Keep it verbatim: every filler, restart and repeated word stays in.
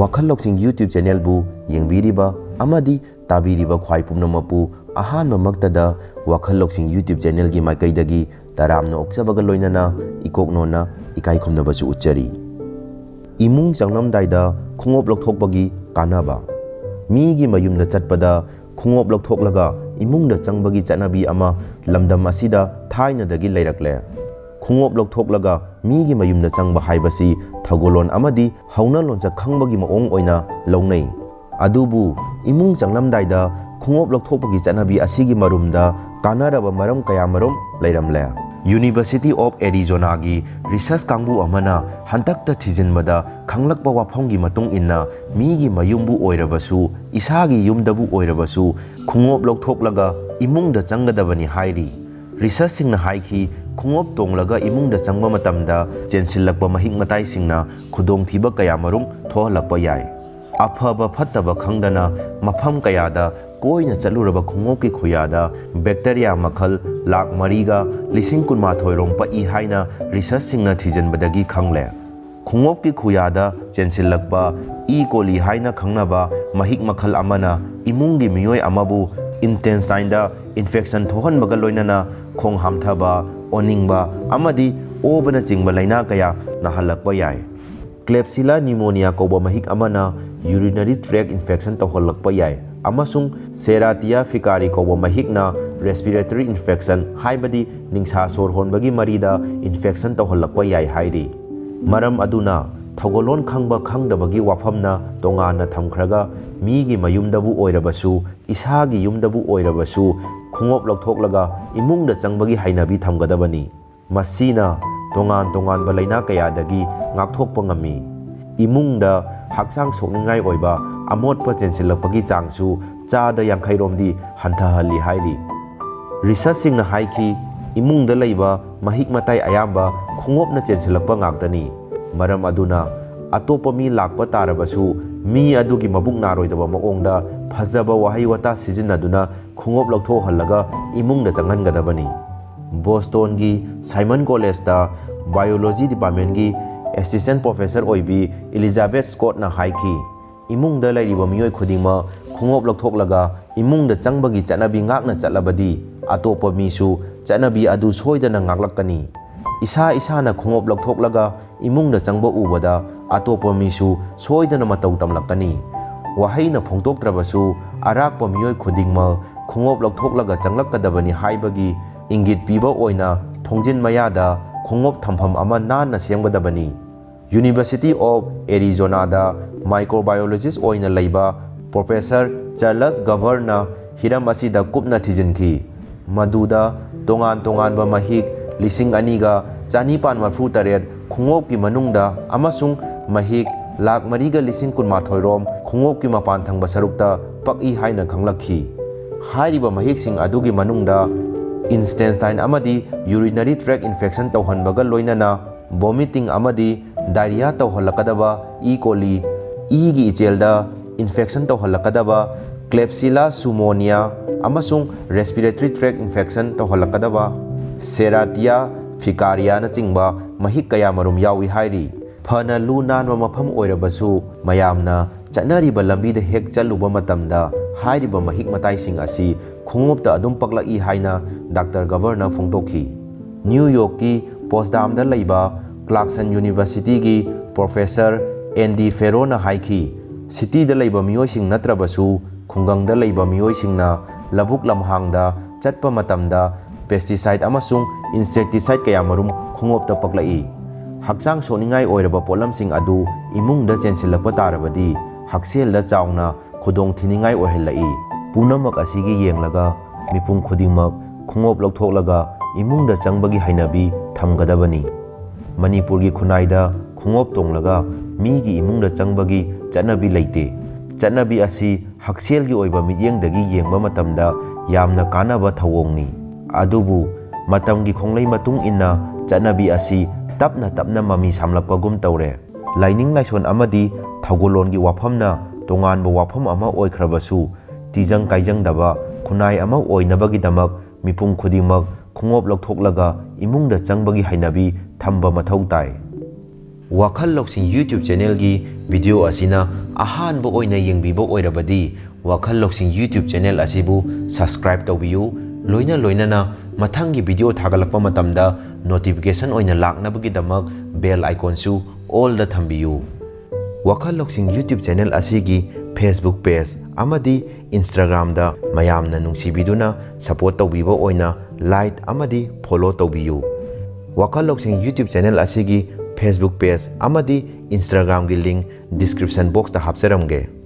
ꯋꯥꯈꯜ ꯂꯧꯁꯤꯡ YouTube ꯆꯦꯅꯦꯜꯕꯨ ꯌꯦꯡꯕꯤꯔꯤꯕ ꯑꯃꯗꯤ ꯇꯥꯕꯤꯔꯤꯕ ꯈ꯭ꯋꯥꯏ ꯄꯨꯝꯅꯃꯛꯄꯨ ꯑꯍꯥꯟꯕꯃꯛꯇꯗ ꯋꯥꯈꯜ ꯂꯧꯁꯤꯡ YouTube ꯆꯦꯅꯦꯜꯒꯤ ꯃꯥꯏꯀꯩꯗꯒꯤ ꯇꯔꯥꯝꯅ ꯑꯣꯛꯆꯕꯒ ꯂꯣꯏꯅꯅ ꯏꯀꯣꯛ ꯅꯣꯟꯅ ꯏꯀꯥꯏ ꯈꯨꯝꯅꯕꯁꯨ ꯎꯠꯆꯔꯤ꯫ ꯏꯃꯨꯡ ꯆꯪꯂꯝꯗꯥꯏꯗ ꯈꯣꯡꯎꯞ ꯂꯧꯊꯣꯛꯄꯒꯤ ꯀꯥꯟꯅꯕ꯫ ꯃꯤꯒꯤ ꯃꯌꯨꯝꯗ ꯆꯠꯄꯗ ꯈꯣꯡꯎꯞ ꯂꯧꯊꯣꯛꯂꯒ ꯏꯃꯨꯡꯗ ꯆꯪꯕꯒꯤ ꯆꯠꯅꯕꯤ ꯑꯃ ꯂꯝꯗꯝ ꯑꯁꯤꯗ ꯊꯥꯏꯅꯗꯒꯤ ꯂꯩꯔꯛꯂꯦ꯫ ꯈꯣꯡꯎꯞ ꯂꯧꯊꯣꯛꯂꯒ ꯃꯤꯒꯤ ꯃꯌꯨꯝꯗ ꯆꯪꯕ ꯍꯥꯏꯕꯁꯤ ꯊꯧꯒꯜꯂꯣꯟ ꯑꯃꯗꯤ ꯍꯧꯅ ꯂꯣꯟꯆꯠ ꯈꯪꯕꯒꯤ ꯃꯑꯣꯡ ꯑꯣꯏꯅ ꯂꯧꯅꯩ꯫ ꯑꯗꯨꯕꯨ ꯏꯃꯨꯡ ꯆꯪꯂꯝꯗꯥꯏꯗ ꯈꯣꯡꯎꯞ ꯂꯧꯊꯣꯛꯄꯒꯤ ꯆꯠꯅꯕꯤ ꯑꯁꯤꯒꯤ ꯃꯔꯨꯝꯗ ꯀꯥꯟꯅꯔꯕ ꯃꯔꯝ ꯀꯌꯥꯃꯔꯨꯝ ꯂꯩꯔꯝꯂꯦ꯫ University of Arizonaꯒꯤ research ꯀꯥꯡꯕꯨ ꯑꯃꯅ ꯍꯟꯗꯛꯇ ꯊꯤꯖꯤꯟꯕꯗ ꯈꯪꯂꯛꯄ ꯋꯥꯐꯝꯒꯤ ꯃꯇꯨꯡ ꯏꯟꯅ, ꯃꯤꯒꯤ ꯃꯌꯨꯝꯕꯨ ꯑꯣꯏꯔꯕꯁꯨ, ꯏꯁꯥꯒꯤ ꯌꯨꯝꯗꯕꯨ ꯑꯣꯏꯔꯕꯁꯨ, ꯈꯣꯡꯎꯞ ꯂꯧꯊꯣꯛꯂꯒ ꯏꯃꯨꯡꯗ ꯆꯪꯒꯗꯕꯅꯤ ꯍꯥꯏꯔꯤ꯫ Researchꯁꯤꯡꯅ ꯍꯥꯏꯈꯤ, ꯈꯣꯡꯎꯞ ꯇꯣꯡꯂꯒ ꯏꯃꯨꯡꯗ ꯆꯪꯕ ꯃꯇꯝꯗ ꯆꯦꯟꯁꯤꯜꯂꯛꯄ ꯃꯍꯤꯛ ꯃꯇꯥꯏꯁꯤꯡꯅ ꯈꯨꯗꯣꯡꯊꯤꯕ ꯀꯌꯥꯃꯔꯨꯝ ꯊꯣꯛꯍꯜꯂꯛꯄ ꯌꯥꯏ꯫ ꯑꯐꯕ ꯐꯠꯇꯕ ꯈꯪꯗꯅ ꯃꯐꯝ ꯀꯌꯥꯗ ꯀꯣꯏꯅ ꯆꯠꯂꯨꯔꯕ ꯈꯣꯡꯎꯞꯀꯤ ꯈꯨꯌꯥꯗ bacteria ꯃꯈꯜ ꯂꯥꯈ ꯃꯔꯤꯒ ꯂꯤꯁꯤꯡ ꯀꯨꯟꯃꯥꯊꯣꯏ ꯔꯣꯝ ꯄꯛꯏ ꯍꯥꯏꯅ researchꯁꯤꯡꯅ ꯊꯤꯖꯤꯟꯕꯗꯒꯤ ꯈꯪꯂꯦ꯫ ꯈꯣꯡꯎꯞꯀꯤ ꯈꯨꯌꯥꯗ ꯆꯦꯟꯁꯤꯜꯂꯛꯄ E. coli ꯍꯥꯏꯅ ꯈꯪꯅꯕ ꯃꯍꯤꯛ ꯃꯈꯜ ꯑꯃꯅ ꯏꯃꯨꯡꯒꯤ ꯃꯤꯑꯣꯏ ꯑꯃꯕꯨ intestineꯗ infection ꯊꯣꯛꯍꯟꯕꯒ ꯂꯣꯏꯅꯅ ꯈꯣꯡ ꯍꯥꯝꯊꯕ, ꯑꯣꯅꯤꯡꯕ ꯑꯃꯗꯤ ꯑꯣꯕꯅꯆꯤꯡꯕ ꯂꯥꯏꯅꯥ ꯀꯌꯥ ꯅꯥꯍꯜꯂꯛꯄ ꯌꯥꯏ꯫ Klebsiella pneumoniae ꯀꯧꯕ ꯃꯍꯤꯛ ꯑꯃꯅ urinary tract infection ꯇꯧꯍꯜꯂꯛꯄ ꯌꯥꯏ, ꯑꯃꯁꯨꯡ Serratia fecarii ꯀꯧꯕ ꯃꯍꯤꯛꯅ respiratory infection, ꯍꯥꯏꯕꯗꯤ ꯅꯤꯡꯁꯥ ꯁꯣꯔ ꯍꯣꯟꯕꯒꯤ ꯃꯔꯤꯗ infection ꯇꯧꯍꯜꯂꯛꯄ ꯌꯥꯏ ꯍꯥꯏꯔꯤ꯫ ꯃꯔꯝ ꯑꯗꯨꯅ ꯊꯧꯒꯜꯂꯣꯟ ꯈꯪꯕ ꯈꯪꯗꯕꯒꯤ ꯋꯥꯐꯝꯅ ꯇꯣꯉꯥꯟꯅ ꯊꯝꯈ꯭ꯔꯒ, ꯃꯤꯒꯤ ꯃꯌꯨꯝꯗꯕꯨ ꯑꯣꯏꯔꯕꯁꯨ, ꯏꯁꯥꯒꯤ ꯌꯨꯝꯗꯕꯨ ꯑꯣꯏꯔꯕꯁꯨ, ꯈꯣꯡꯎꯞ ꯂꯧꯊꯣꯛꯂꯒ ꯏꯃꯨꯡꯗ ꯆꯪꯕꯒꯤ ꯍꯩꯅꯕꯤ ꯊꯝꯒꯗꯕꯅꯤ꯫ ꯃꯁꯤꯅ ꯇꯣꯉꯥꯟ ꯇꯣꯉꯥꯟꯕ ꯂꯥꯏꯅꯥ ꯀꯌꯥꯗꯒꯤ ꯉꯥꯛꯊꯣꯛꯄ ꯉꯝꯃꯤ꯫ ꯏꯃꯨꯡꯗ ꯍꯛꯆꯥꯡ ꯁꯣꯛꯅꯤꯡꯉꯥꯏ ꯑꯣꯏꯕ ꯑꯃꯣꯠꯄ ꯆꯦꯟꯁꯤꯜꯂꯛꯄꯒꯤ ꯆꯥꯡꯁꯨ ꯆꯥꯗ ꯌꯥꯡꯈꯩ ꯔꯣꯝꯗꯤ ꯍꯟꯊꯍꯜꯂꯤ ꯍꯥꯏꯔꯤ꯫ Researchꯁꯤꯡꯅ ꯍꯥꯏꯈꯤ, ꯏꯃꯨꯡꯗ ꯂꯩꯕ ꯃꯍꯤꯛ ꯃꯇꯥꯏ ꯑꯌꯥꯝꯕ ꯈꯣꯡꯎꯞꯅ ꯆꯦꯟꯁꯤꯜꯂꯛꯄ ꯉꯥꯛꯇꯅꯤ꯫ ꯃꯔꯝ ꯑꯗꯨꯅ ꯑꯇꯣꯞꯄ ꯃꯤ ꯂꯥꯛꯄ ꯇꯥꯔꯕꯁꯨ, ꯃꯤ ꯑꯗꯨꯒꯤ ꯃꯕꯨꯛ ꯅꯥꯔꯣꯏꯗꯕ ꯃꯑꯣꯡꯗ ꯐꯖꯕ ꯋꯥꯍꯩ ꯋꯥꯇꯥ ꯁꯤꯖꯤꯟꯅꯗꯨꯅ ꯈꯣꯡꯎꯞ ꯂꯧꯊꯣꯛꯍꯜꯂꯒ ꯏꯃꯨꯡꯗ ꯆꯪꯍꯟꯒꯗꯕꯅꯤ꯫ ꯕꯣꯁꯇꯣꯟꯒꯤ ꯁꯥꯏꯃꯟ ꯀꯣꯂꯦꯖꯇ biology departmentꯀꯤ ꯑꯦꯁꯤꯁꯇꯦꯟ ꯄ꯭ꯔꯣꯐꯦꯁꯔ ꯑꯣꯏꯕꯤ ꯏꯂꯤꯖꯥꯕꯦꯊ ꯁ꯭ꯀꯣꯠꯅ ꯍꯥꯏꯈꯤ, "ꯏꯃꯨꯡꯗ ꯂꯩꯔꯤꯕ ꯃꯤꯑꯣꯏ ꯈꯨꯗꯤꯡꯃꯛ ꯈꯣꯡꯎꯞ ꯂꯧꯊꯣꯛꯂꯒ ꯏꯃꯨꯡꯗ ꯆꯪꯕꯒꯤ ꯆꯠꯅꯕꯤ ꯉꯥꯛꯅ ꯆꯠꯂꯕꯗꯤ, ꯑꯇꯣꯞꯄ ꯃꯤꯁꯨ ꯆꯠꯅꯕꯤ ꯑꯗꯨ ꯁꯣꯏꯗꯅ ꯉꯥꯛꯂꯛꯀꯅꯤ꯫ ꯏꯁꯥ ꯏꯁꯥꯅ ꯈꯣꯡꯎꯞ ꯂꯧꯊꯣꯛꯂꯒ ꯏꯃꯨꯡꯗ ꯆꯪꯕ ꯎꯕꯗ, ꯑꯇꯣꯞꯄ ꯃꯤꯁꯨ ꯁꯣꯏꯗꯅ ꯃꯇꯧ ꯇꯝꯂꯛꯀꯅꯤ꯫ ꯋꯥꯍꯩꯅ ꯐꯣꯡꯗꯣꯛꯇ꯭ꯔꯕꯁꯨ, ꯑꯔꯥꯛꯄ ꯃꯤꯑꯣꯏ ꯈꯨꯗꯤꯡꯃꯛ ꯈꯣꯡꯎꯞ ꯂꯧꯊꯣꯛꯂꯒ ꯆꯪꯂꯛꯀꯗꯕꯅꯤ ꯍꯥꯏꯕꯒꯤ ꯏꯪꯒꯤꯠ ꯄꯤꯕ ꯑꯣꯏꯅ ꯊꯣꯡꯖꯤꯟ ꯃꯌꯥꯗ ꯈꯣꯡꯎꯞ ꯊꯝꯐꯝ ꯑꯃ ꯅꯥꯟꯅ ꯁꯦꯝꯒꯗꯕꯅꯤ꯫" University of Arizona ꯗ ꯃꯥꯏꯀ꯭ꯔꯣꯕꯥꯏꯑꯣꯂꯣꯖꯤꯁ ꯑꯣꯏꯅ ꯂꯩꯕ ꯄ꯭ꯔꯣꯐꯦꯁꯔ ꯆꯥꯔꯂꯁ ꯒꯕꯔꯅ ꯍꯤꯔꯝ ꯑꯁꯤꯗ ꯀꯨꯞꯅ ꯊꯤꯖꯤꯟꯈꯤ꯫ ꯃꯗꯨꯗ ꯇꯣꯉꯥꯟ ꯇꯣꯉꯥꯟꯕ ꯃꯍꯤꯛ ꯂꯤꯁꯤꯡ ꯑꯅꯤꯒ ꯆꯅꯤꯄꯥꯟ ꯃꯔꯤꯐꯨ ꯇꯔꯦꯠ ꯈꯣꯡꯎꯞꯀꯤ ꯃꯅꯨꯡꯗ ꯑꯃꯁꯨꯡ ꯃꯍꯤꯛ ꯂꯥꯈ ꯃꯔꯤꯒ ꯂꯤꯁꯤꯡ ꯀꯨꯟꯃꯥꯊꯣꯏ ꯔꯣꯝ ꯈꯣꯡꯎꯞꯀꯤ ꯃꯄꯥꯟ ꯊꯪꯕ ꯁꯔꯨꯛꯇ ꯄꯛꯏ ꯍꯥꯏꯅ ꯈꯪꯂꯛꯈꯤ꯫ ꯍꯥꯏꯔꯤꯕ ꯃꯍꯤꯛꯁꯤꯡ ꯑꯗꯨꯒꯤ ꯃꯅꯨꯡꯗ intestine ꯑꯃꯗꯤ urinary tract infection ꯇꯧꯍꯟꯕꯒ ꯂꯣꯏꯅꯅ vomiting ꯑꯃꯗꯤ diarrhea ꯇꯧꯍꯜꯂꯛꯀꯗꯕ ꯏ ꯀꯣꯂꯤ, ꯏꯒꯤ ꯏꯆꯦꯜꯗ infection ꯇꯧꯍꯜꯂꯛꯀꯗꯕ Klebsiella pneumoniae ꯑꯃꯁꯨꯡ respiratory tract infection ꯇꯧꯍꯜꯂꯛꯀꯗꯕ Serratia fecaria ꯅꯆꯤꯡꯕ ꯃꯍꯤꯛ ꯀꯌꯥꯃꯔꯨꯝ ꯌꯥꯎꯏ ꯍꯥꯏꯔꯤ꯫ ꯐꯅ ꯂꯨ ꯅꯥꯟꯕ ꯃꯐꯝ ꯑꯣꯏꯔꯕꯁꯨ, ꯃꯌꯥꯝꯅ ꯆꯠꯅꯔꯤꯕ ꯂꯝꯕꯤꯗ ꯍꯦꯛ ꯆꯠꯂꯨꯕ ꯃꯇꯝꯗ, ꯍꯥꯏꯔꯤꯕ ꯃꯍꯤꯛ ꯃꯇꯥꯏꯁꯤꯡ ꯑꯁꯤ ꯈꯣꯡꯎꯞꯇ ꯑꯗꯨꯝ ꯄꯛꯂꯛꯏ ꯍꯥꯏꯅ ꯗꯥꯛꯇꯔ ꯒꯕꯔꯅ ꯐꯣꯡꯗꯣꯛꯈꯤ꯫ ꯅ꯭ꯌꯨ ꯌꯣꯔꯛꯀꯤ ꯄꯣꯠꯁꯗꯥꯝꯗ ꯂꯩꯕ ꯀ꯭ꯂꯥꯔꯛꯁꯟ ꯌꯨꯅꯤꯚꯔꯁꯤꯇꯤꯒꯤ ꯄ꯭ꯔꯣꯐꯦꯁꯔ ꯑꯦꯟꯗꯤ ꯐꯦꯔꯣꯅ ꯍꯥꯏꯈꯤ, "ꯁꯤꯇꯤꯗ ꯂꯩꯕ ꯃꯤꯑꯣꯏꯁꯤꯡ ꯅꯠꯇ꯭ꯔꯕꯁꯨ, ꯈꯨꯡꯒꯪꯗ ꯂꯩꯕ ꯃꯤꯑꯣꯏꯁꯤꯡꯅ ꯂꯧꯕꯨꯛ ꯂꯝꯍꯥꯡꯗ ꯆꯠꯄ ꯃꯇꯝꯗ pesticide ꯑꯃꯁꯨꯡ insecticide ꯀꯌꯥꯃꯔꯨꯝ ꯈꯣꯡꯎꯞꯇ ꯄꯛꯂꯛꯏ꯫ ꯍꯛꯆꯥꯡ ꯁꯣꯛꯅꯤꯡꯉꯥꯏ ꯑꯣꯏꯔꯕ ꯄꯣꯠꯂꯝꯁꯤꯡ ꯑꯗꯨ ꯏꯃꯨꯡꯗ ꯆꯦꯟꯁꯤꯜꯂꯛꯄ ꯇꯥꯔꯕꯗꯤ, ꯍꯛꯁꯦꯜꯗ ꯆꯥꯎꯅ ꯈꯨꯗꯣꯡꯊꯤꯅꯤꯡꯉꯥꯏ ꯑꯣꯏꯍꯜꯂꯛꯏ꯫ ꯄꯨꯝꯅꯃꯛ ꯑꯁꯤꯒꯤ ꯌꯦꯡꯂꯒ, ꯃꯤꯄꯨꯝ ꯈꯨꯗꯤꯡꯃꯛ ꯈꯣꯡꯎꯞ ꯂꯧꯊꯣꯛꯂꯒ ꯏꯃꯨꯡꯗ ꯆꯪꯕꯒꯤ ꯍꯩꯅꯕꯤ ꯊꯝꯒꯗꯕꯅꯤ꯫ ꯃꯅꯤꯄꯨꯔꯒꯤ ꯈꯨꯟꯅꯥꯏꯗ ꯈꯣꯡꯎꯞ ꯇꯣꯡꯂꯒ ꯃꯤꯒꯤ ꯏꯃꯨꯡꯗ ꯆꯪꯕꯒꯤ ꯆꯠꯅꯕꯤ ꯂꯩꯇꯦ꯫ ꯆꯠꯅꯕꯤ ꯑꯁꯤ ꯍꯛꯁꯦꯜꯒꯤ ꯑꯣꯏꯕ ꯃꯤꯠꯌꯦꯡꯗꯒꯤ ꯌꯦꯡꯕ ꯃꯇꯝꯗ ꯌꯥꯝꯅ ꯀꯥꯟꯅꯕ ꯊꯧꯑꯣꯡꯅꯤ꯫ ꯑꯗꯨꯕꯨ ꯃꯇꯝꯒꯤ ꯈꯣꯡꯂꯩ ꯃꯇꯨꯡ ꯏꯟꯅ ꯆꯠꯅꯕꯤ ꯑꯁꯤ ꯇꯞꯅ ꯇꯞꯅ ꯃꯃꯤ ꯁꯥꯝꯂꯛꯄꯒꯨꯝ ꯇꯧꯔꯦ꯫ ꯂꯥꯏꯅꯤꯡ ꯂꯥꯏꯁꯣꯟ ꯑꯃꯗꯤ ꯊꯧꯒꯜꯂꯣꯟꯒꯤ ꯋꯥꯐꯝꯅ ꯇꯣꯉꯥꯟꯕ ꯋꯥꯐꯝ ꯑꯃ ꯑꯣꯏꯈ꯭ꯔꯕꯁꯨ, ꯇꯤꯖꯪ ꯀꯥꯏꯖꯪꯗꯕ ꯈꯨꯟꯅꯥꯏ ꯑꯃ ꯑꯣꯏꯅꯕꯒꯤꯗꯃꯛ ꯃꯤꯄꯨꯝ ꯈꯨꯗꯤꯡꯃꯛ ꯈꯣꯡꯎꯞ ꯂꯧꯊꯣꯛꯂꯒ ꯏꯃꯨꯡꯗ ꯆꯪꯕꯒꯤ ꯍꯩꯅꯕꯤ ꯊꯝꯕ ꯃꯊꯧ ꯇꯥꯏ꯫ ꯋꯥꯈꯜ ꯂꯧꯁꯤꯡ YouTube channelꯒꯤ video ꯑꯁꯤꯅ ꯑꯍꯥꯟꯕ ꯑꯣꯏꯅ ꯌꯦꯡꯕꯤꯕ ꯑꯣꯏꯔꯕꯗꯤ, ꯋꯥꯈꯜ ꯂꯧꯁꯤꯡ YouTube channel ꯑꯁꯤꯕꯨ subscribe ꯇꯧꯕꯤꯌꯨ꯫ ꯂꯣꯏꯅ ꯂꯣꯏꯅꯅ ꯃꯊꯪꯒꯤ video ꯊꯥꯒꯠꯂꯛꯄ ꯃꯇꯝꯗ notification ꯑꯣꯏꯅ ꯂꯥꯛꯅꯕꯒꯤꯗꯃꯛ bell iconꯁꯨ allꯗ ꯊꯝꯕꯤꯌꯨ꯫ ꯋꯥꯈꯜ ꯂꯧꯁꯤꯡ YouTube channel ꯑꯁꯤꯒꯤ Facebook page ꯑꯃꯗꯤ Instagramꯗ ꯃꯌꯥꯝꯅ ꯅꯨꯡꯁꯤꯕꯤꯗꯨꯅ support ꯇꯧꯕꯤꯕ ꯑꯣꯏꯅ like ꯑꯃꯗꯤ follow ꯇꯧꯕꯤꯌꯨ꯫ ꯋꯥꯈꯜ ꯂꯧꯁꯤꯡ YouTube channel ꯑꯁꯤꯒꯤ Facebook page ꯑꯃꯗꯤ Instagramꯒꯤ link description boxꯇ ꯍꯥꯞꯆꯔꯝꯒꯦ꯫